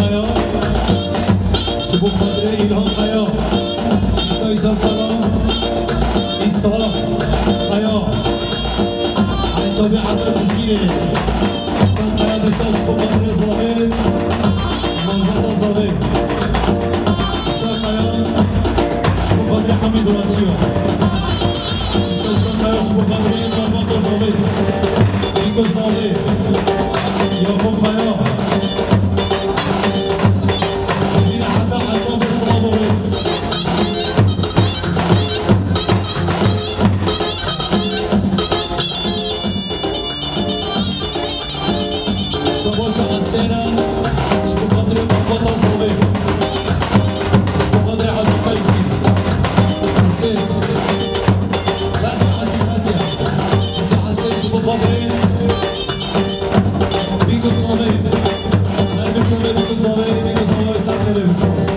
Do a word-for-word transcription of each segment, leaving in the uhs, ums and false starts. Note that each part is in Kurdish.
Kaya, ji bo xatirê Îlhan Kaya, Îsa Îsa Kaya, Îsa Kaya, Eynî tabî heta Cizîrê, Îsa Kaya dîsa ji bo xatirê Zavê, malbata Zavê, Îsa Kaya, ji bo xatirê Hemîd Raçiya. Îsa Kaya ji bo xatirê malbata Zavê, Bîko Zavê, Yakup Kaya. Cizîrê heta heta be silav û rêz. Şabaşa Esêre, ji bo xatirê malbata Zavê, ji bo xatirê Elî Qeysî. Esê. Esê, Esê, Esê. Esê, Esê, ji bo xatirê Bîko Zavê. Her biçûme Bîko Zavê, Bîko Zavê ser xêrê biçûs.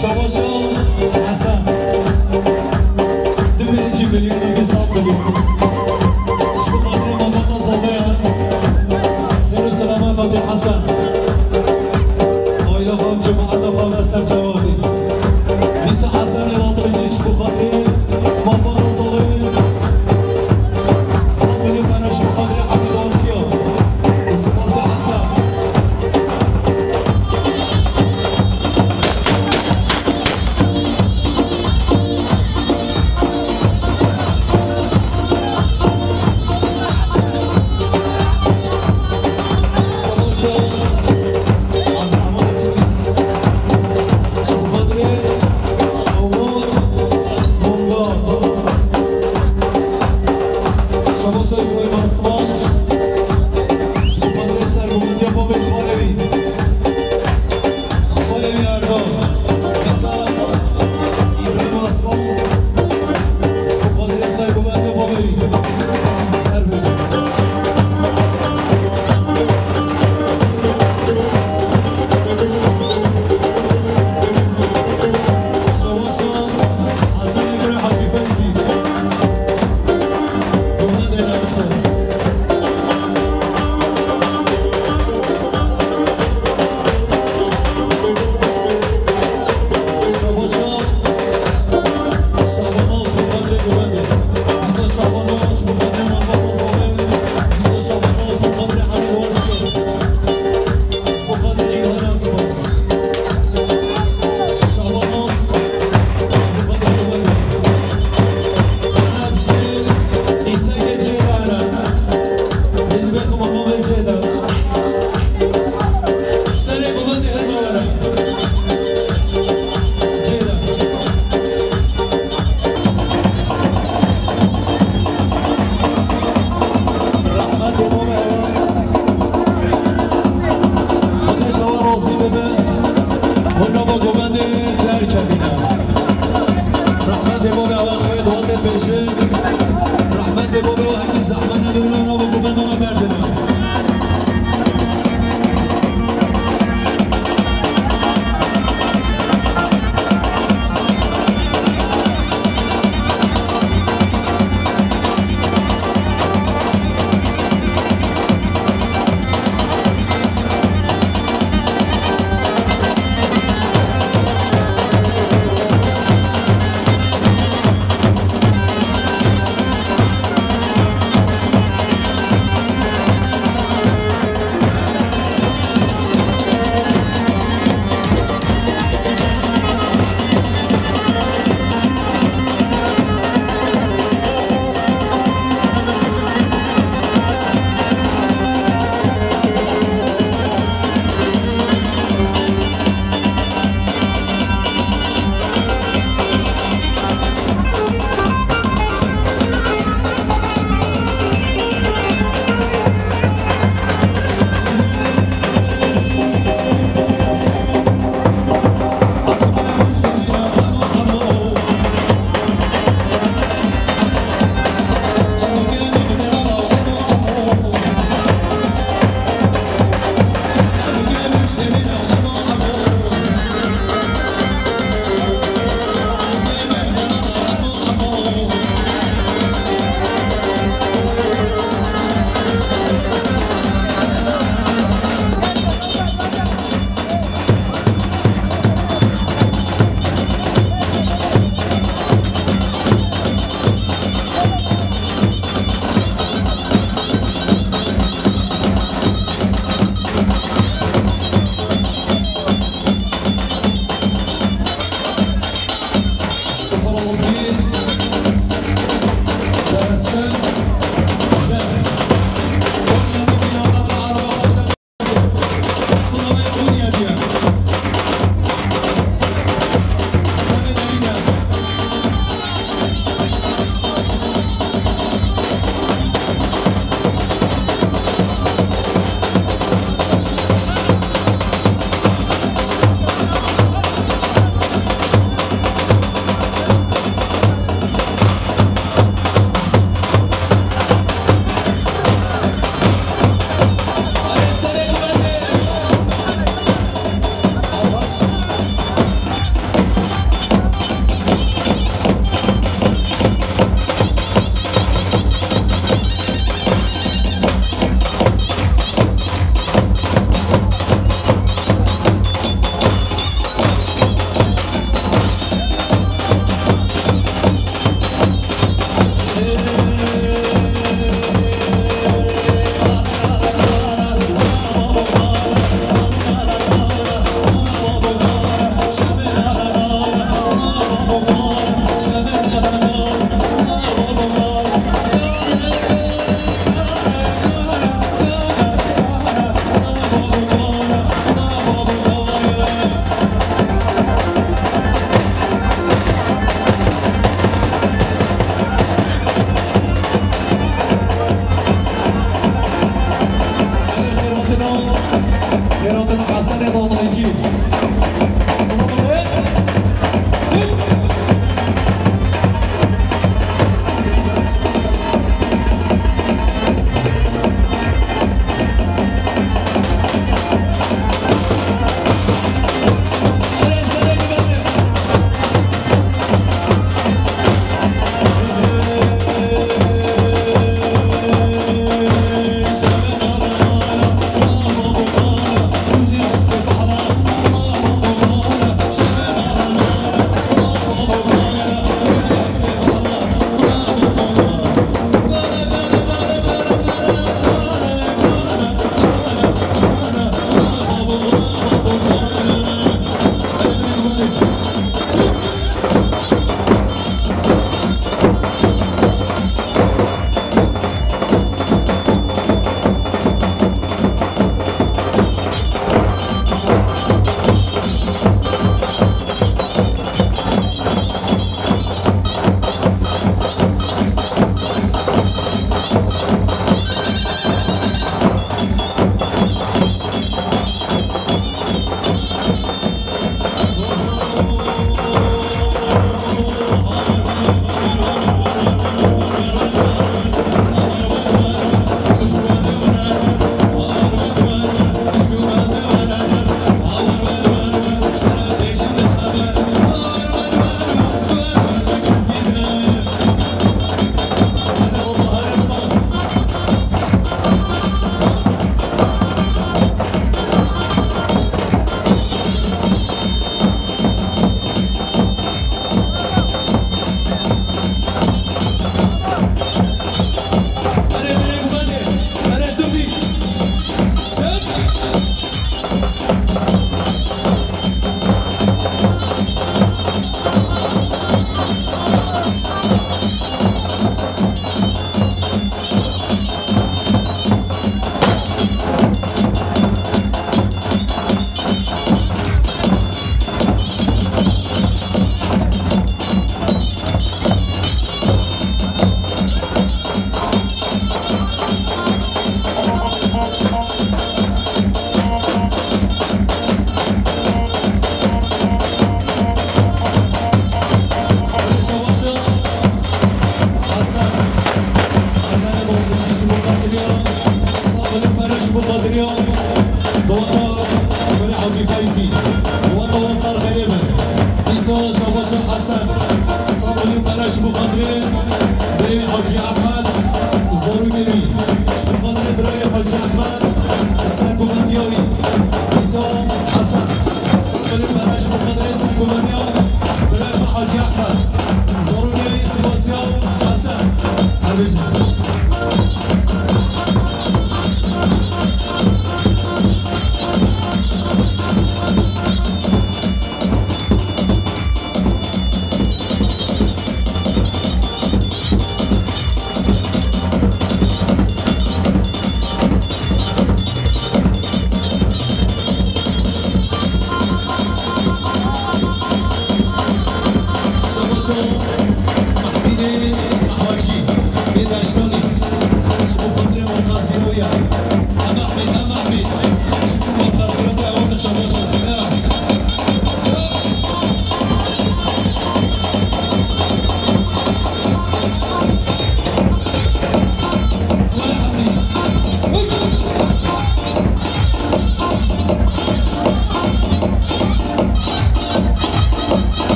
Şabaşa Hesen. Du milyon, iki sal milyon. Ji bo xatirê malbata Zavê ye. Xêr û selamet hatî Hesen. Aîla xwe, cemaeta xwe ve ser çawa hatî. Dîsa Hesen ê Latrijî ji bo xatirê malbata Zavê. Sed milyon pere ji bo xatirê Hemîd Raçiya. Spasê Hesen.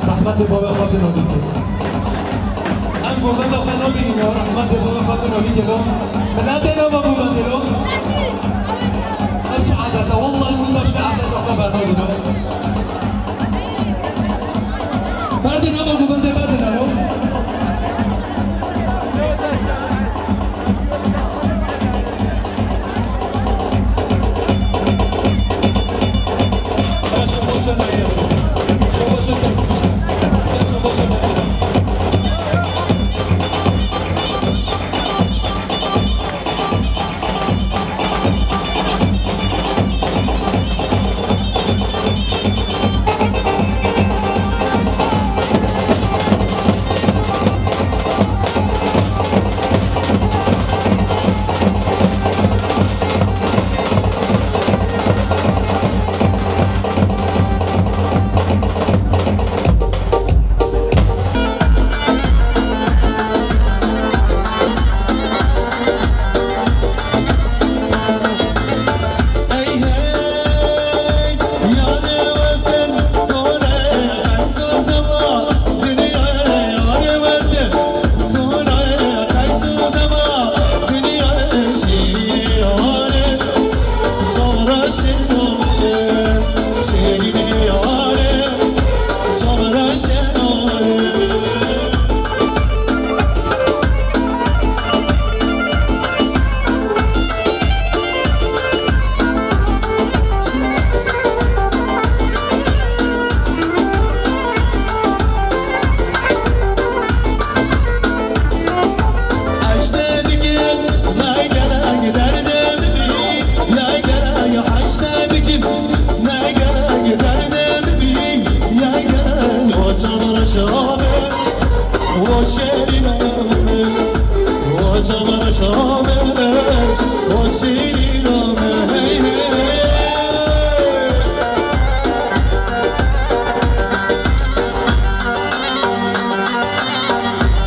Rehmetê bavê xwe tu nabî. Em govenda xwe nabînin ya, rehmetê bavê xwe tu nabî gelo. Miletê nava govendê lo. Ev çi edet e? Wellahî wenda ştê edeta xwe bernadin ya. Berdin nava govendê berdin elo.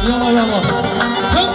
Yala, yala. Hop.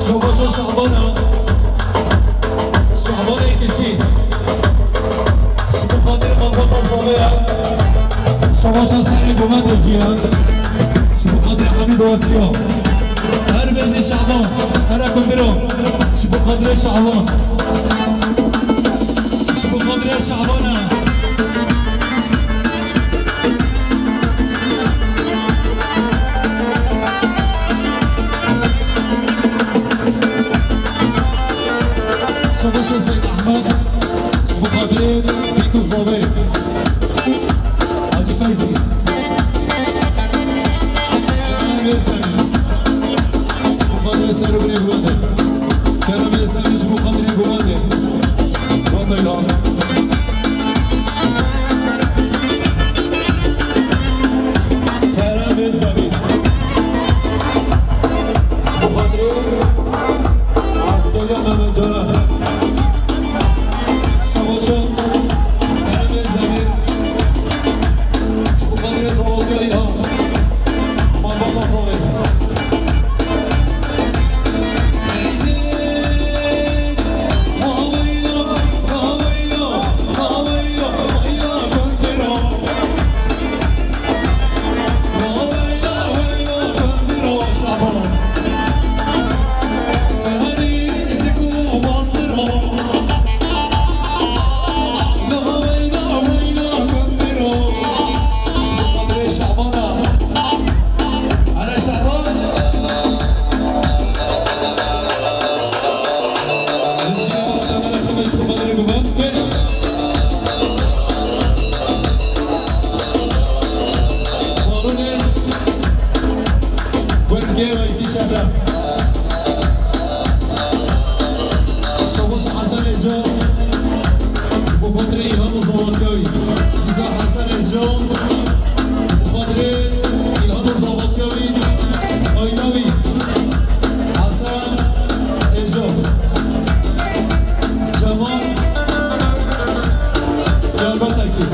Şabaşa Şaban e. Şabanê Keçî. Ji bo xatirê malbata Zavê ye. Şabaşa serê govendê jî ye. Ji bo xatirê Hemîd Oçiya. Her bêjî Şaban. Here ku biro. Ji bo xatirê Şaban. Ji bo xatirê Şaban e. Şabaşa Seyîd Ehmed, ji bo xatirê Pîk û Zavê. Hacî Feyzî. Kerem Êzemî. Ji bo xatirê ser û birê guhande. Kerem Êzemî ji bo xatirê guhande. Vatayla. Kerem Êzemî. Ji bo xatirê Askerê Mehmet Caran. Şevoço, Kerem Êzemî. Ji bo xatirê Zavaltiya Îlham. Malbata Zavê. Şabaş Hesen Êzcan, bo xatirê Îlham û Zavaltiya wî. Nîza Hesen Êzcan, bo xatirê Îlham û Zavaltiya wî. Ayna wî. Hesen Êzcan. Cemal Diyarbekirî.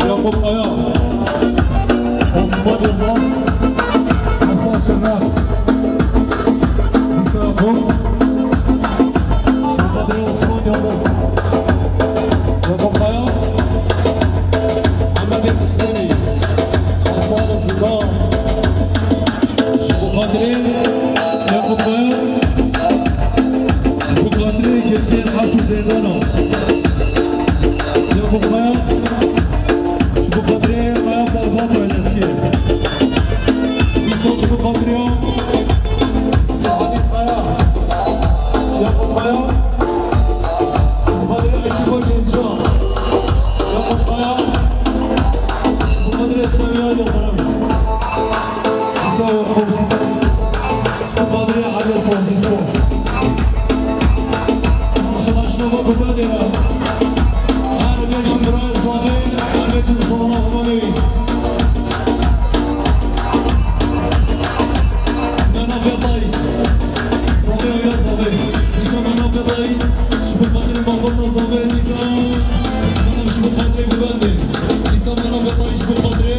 Yakup Kaya, Osman Yılmaz, Hasan Şener, Nisa Yakup, Şehzade Osman Yıldız, Yakup Kaya, Ahmet Kısmeni, Hasan Züka, Ji bo xatirê Yakup Kaya, ji bo xatirê Girtiyên Hafîz Zêdana. Yakup Kaya, ji bo xatirê Kaya Balbata Nesiyê. Dîsa ji bo xatirê Saadî Kaya. Yakup Kaya, ji bo xatirê ekiba genca. Yakup Kaya, ji bo xatirê Seviya Yildirim. Sağ ol. Padre Alya Franciscos. Şabaşnava Kubadera. Her beş birayê Zavê, her beş salona Humanê. Mena Fetay. Zavê ya Zavê. Nîsa Mena Fetay. Ji bo xatirê malbata Zavê, nîsa. Mena ji bo xatirê guvendê. Nîsa Mena Fetay ji bo xatirê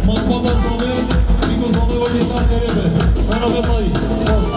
malbata Zavê. Nîko Zavê we nîsa xêrê be. Mena Fetay. Spas.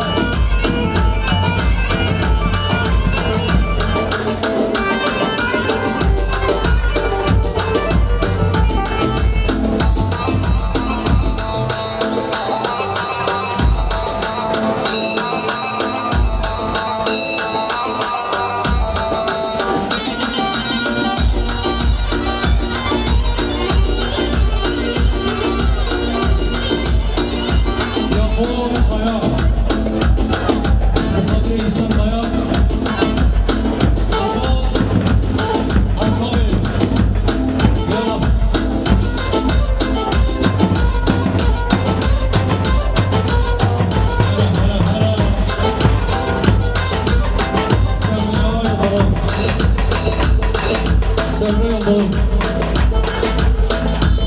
Ji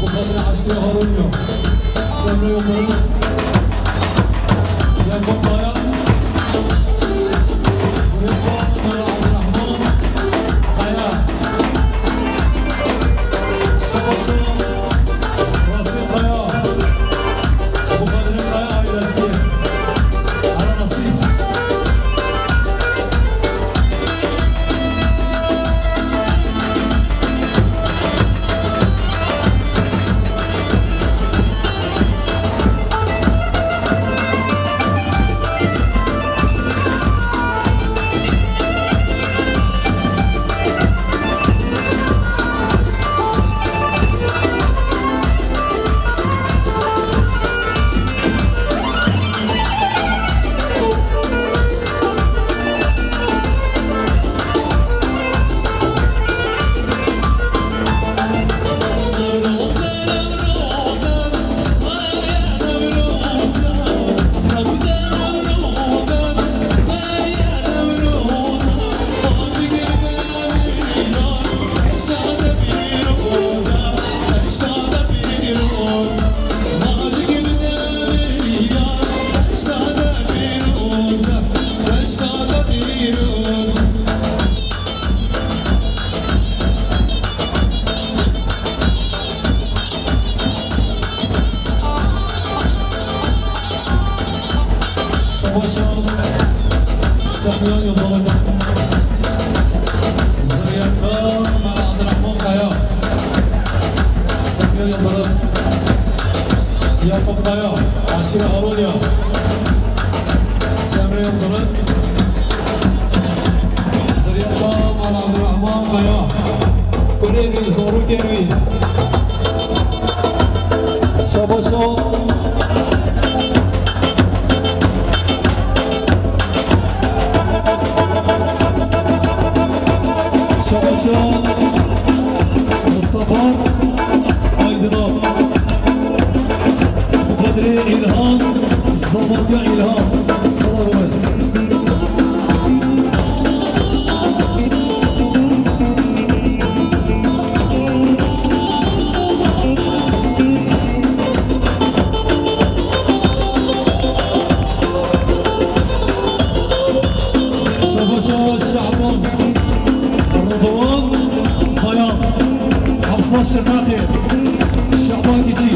bo xatirê eşîrê Harûnî yo. Semra Yildirim. Yakup Kaya. Zuriyeta Mela Abdurrahman Kaya. Şebaşo Rasim Kaya. Ji bo xatirê Kaya ailesî. Ala nasîb. Şebaşa Semya Yıldırım. Zuriyeta Mela Abdurrahman Kaya. Semya Yıldırım. Yakup Kaya. Aşire Harun ya. Semra Yıldırım. Zuriyeta Mela Abdurrahman Kaya. Kurê wî, zarokên wî. Şebaşo. Şebaşo. Mustafa Aydınov. Kadri İlhan. Zavatya İlhan. Selamet. Şebaşa Şaban, Rıdvan Bayan, Hafsa Şırnakı, Şaban Kiçi,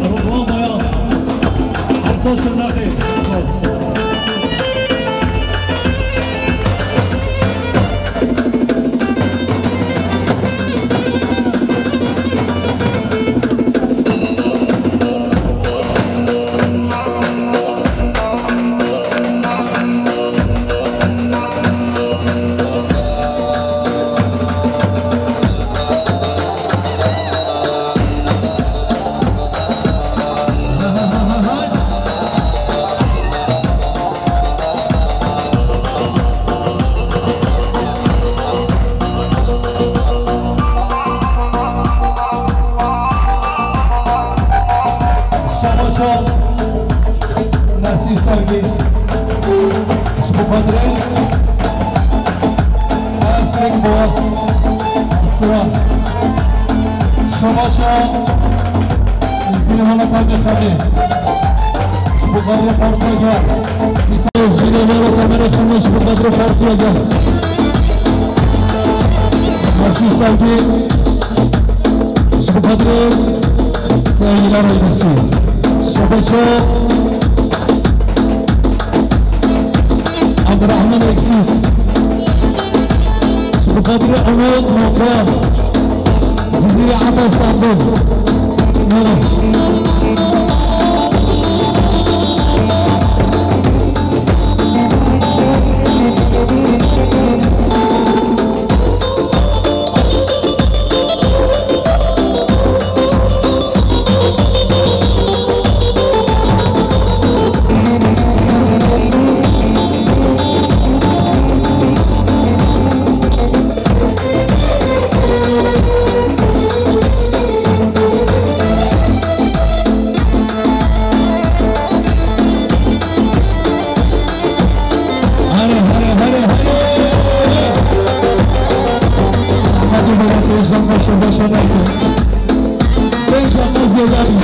Rıdvan Bayan, Hafsa Şırnakı, spas. Şebaşo Nesîr Sangî. Ji bo xatirê Esrek Boğaz. Israr. Şebaşo Zînê Mala Tayê Xemê. Ji bo xatirê Partiya Gel. Zînê Mala Tayê Xemê ji bo xatirê Partiya Gel. Nesîr Sangî. Ji bo xatirê Seyîla Reybisî. Şebaşo Abdurrahman Eksîs. Ji bo xatirê Umut Mokran. Cizîrê heta Stenbul. Mera. Şenerke. Pênc deqa zêde bî.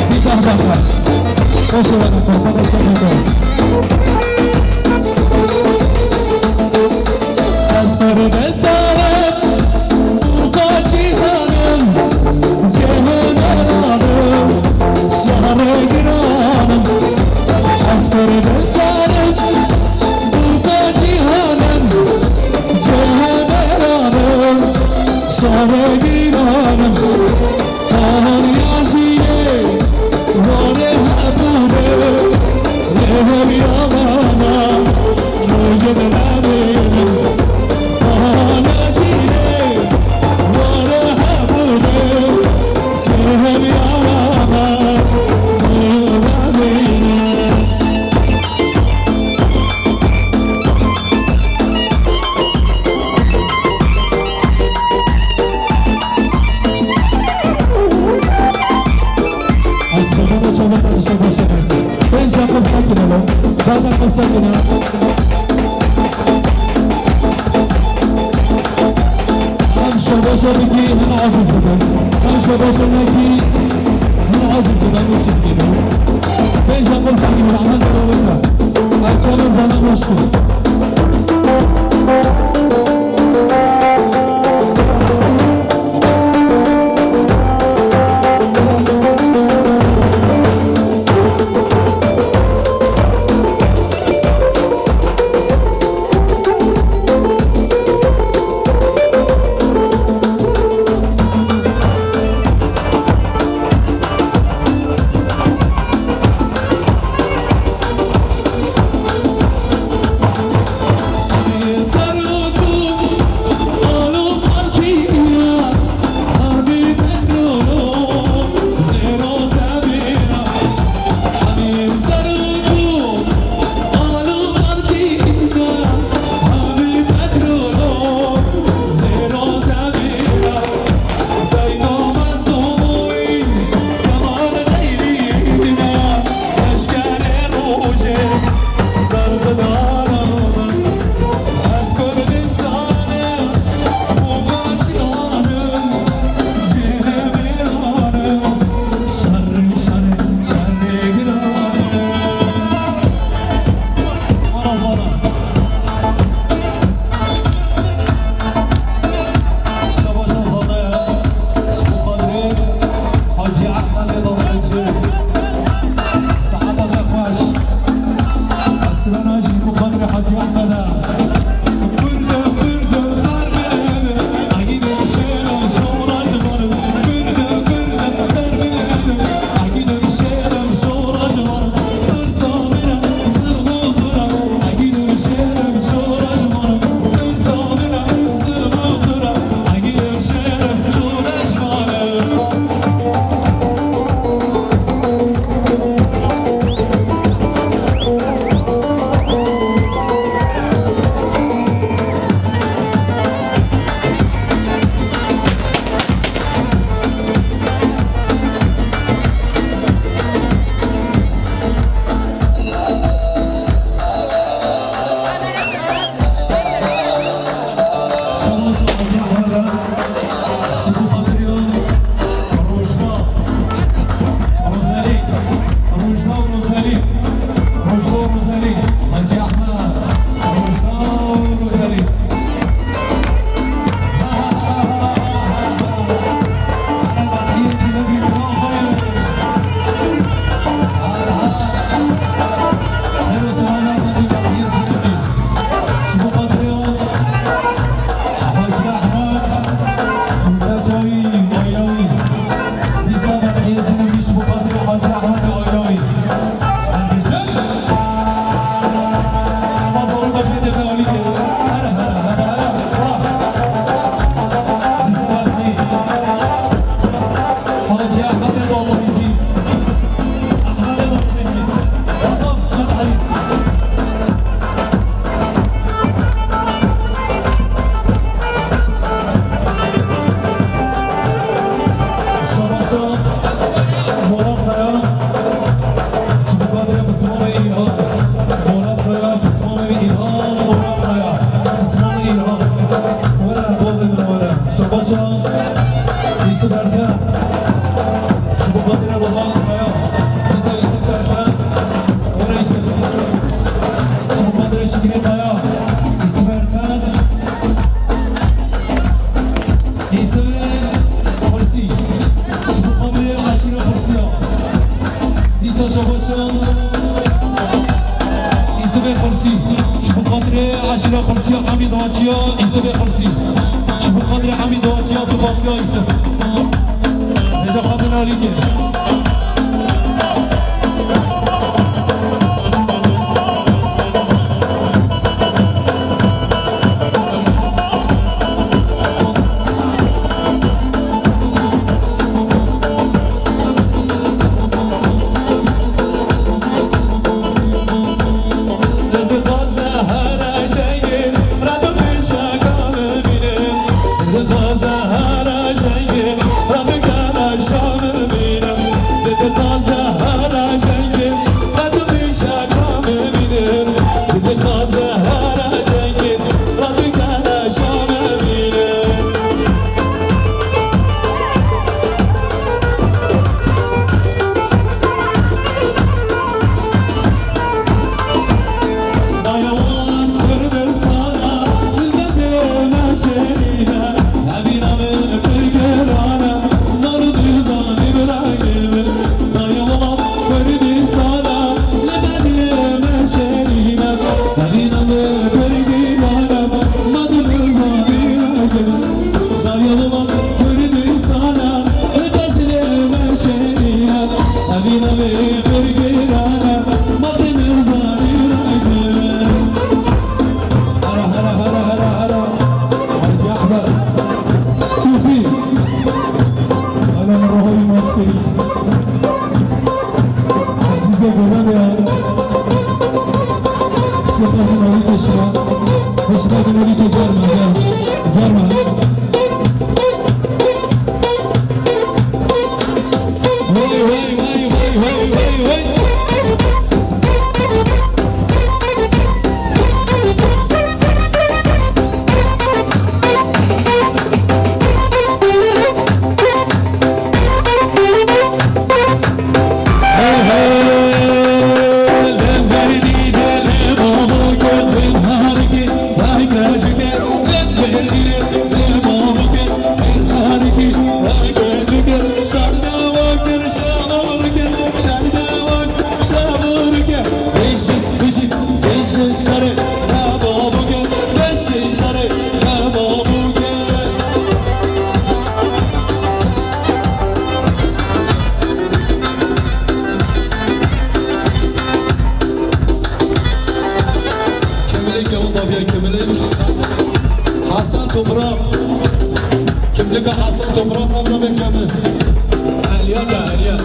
Bî deh deqa. Xweş e, weke qurban, şenerke. Ez perdestarım, bûka cîhanim, cihê me rabe, şehrê giranim. Ez perdestarım, bûka cîhanim, cihê me rabe, şehrê giranim. Tariya jî warê hebûne, lê hemiya me ne, rojê me nemêne. Tariya jî warê hebûne, lê hemiya me ne, rojê me nemêne. Ez bi xwe re çavata dişe baş e. Pênc deqa sekine lo. Deh deqa sekine. Em şobeşe bikî hin aciz dibin. Em şobeşe nekî hin aciz dibin. Wî çi bikî lo? Pênc deqa sekine. Rehmet bira weke. Em çavan zana baş kir. Eşîra Xulsiya Hemîd Haçiya, Îsifê Xulsî. Ji bo qadrê Hemîd Haçiya, sipasiya Îsif. Hêja xatin alîkê. Hera, hera, hera, hera, hera. Hacı Ahmet. Sufi. Hala min roha wî maç kirî. Ezîze Golan ya. Şifa Navî Keşfa. Şifa Navî Keşfa. Germe, germe. Germe. Vay, vay, vay. Kimlik ya, wenda biya kimlik. Hasan Toprak. Kimlika Hasan Toprak, abla be kemi. Eliya da, eliya.